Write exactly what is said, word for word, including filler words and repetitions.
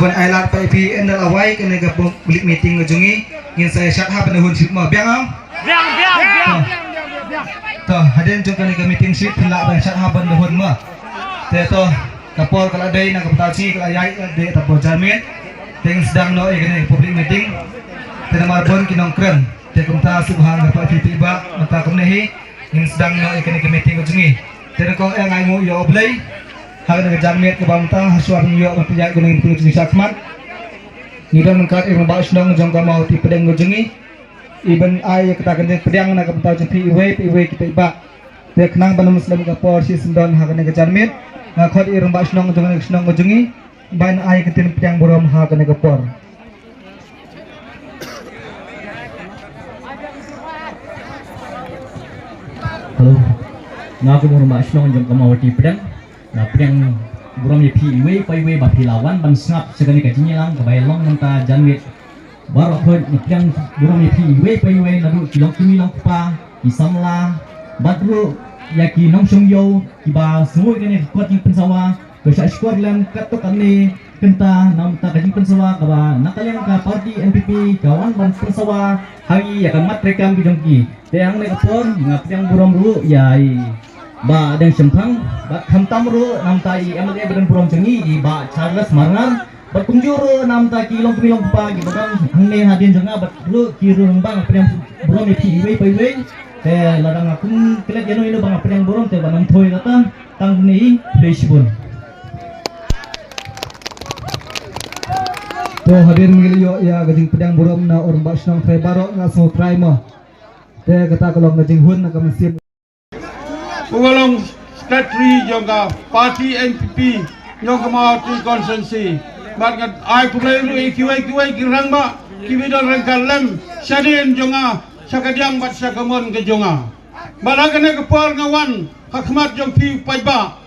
Ban ai lad pat ïa phi, ynda la wai kane ka public meeting ka jong ngi, ngin sa ïa shad ha ban da hun shit mo, biang ong? Biang, biang, biang. To, hadien jong kane ka meeting shit phin lah ban shad ha ban da hun mo. Te to, ka por ka la dei, na ka bynta shi ka la ïaid, la dei ta por janmiet. Te ngin sdang noh ïa kane ka public meeting. Te namar bun ki nongkren, te kumta sngewbha ngan ïa pat phi phi ba mynta kumne hi. Ngin sdang noh ïa kane ka meeting ka jong ngi. Te nyngkong eh ngai nguh ïa U Blei ha kane ka janmiet kaba mynta, ha shuwa ban ïoh ban pynïaid kane ka meeting ka jong ngi shakhmat. Ngi don ryngkat i rangbah shnong jong ka Mawhati Pdeng ka jong ngi, i ban ai ïa kata ka jingpdiang na ka bynta jong phi iwei pa iwei ki paidbah. Te khnang ban ym slem ka por shisyndon ha kane ka janmiet, nga khot i rangbah shnong jong kane ka shnong ka jong ngi ban ai ka jingpdiang burom ha kane ka por. Hello. Nga kum u rangbah shnong jong ka Mawhati Pdeng, nga pdiang burom ïa phi iwei pa iwei ba phi la wan ban sngap sha kane ka jingïalang kaba ïalong mynta janmiet. Baroh khoit nga pdiang burom ïa phi iwei pa iwei, naduh ki longkmie longkpa, ki samla, bad ruh ïa ki nongshong ïew kiba sngew ïa kane ka kot jingpynsawa. Ka shah shkor lem katto katne kynta namar ka jingpynsawa kaba na ka liang ka party N P P ka wan ban pynsawa ha ngi ïa ka mat treikam ki jong ki. Te hangne ka por nga pdiang burom ruh ïa i Bah Deng Shemphang, bad khamtam ruh namar i M L A ba don burom jong ngi, i Bah Charles Marngar, bad kumjuh ruh namar ki longkmie longkpa kiba don hangne hadien jong nga, bad ruh ki rangbah, nga pdiang burom ïa phi iwei pa iwei. Te lada nga kum klet ïano ïano ba nga pdiang burom te ba nang thoi kata. Tang kine i, khublei shibun. To hadien ngi la ïoh ïa ka jingpdiang burom na u rangbah shnong, trai baroh nga sngew trai mo. Te kata ka long ka jinghun na ka mynsiem. U ka long secretary jong ka party N P P jong ka Mawhati constituency. Bad nga ai khublei ruh ïa kiwei kiwei ki rangbah kiba don ryngkat lem shadien jong nga, sha ka diang bad sha ka mon ka jong nga. Bad ha kane ka por nga wan ha khmat jong phi paidbah.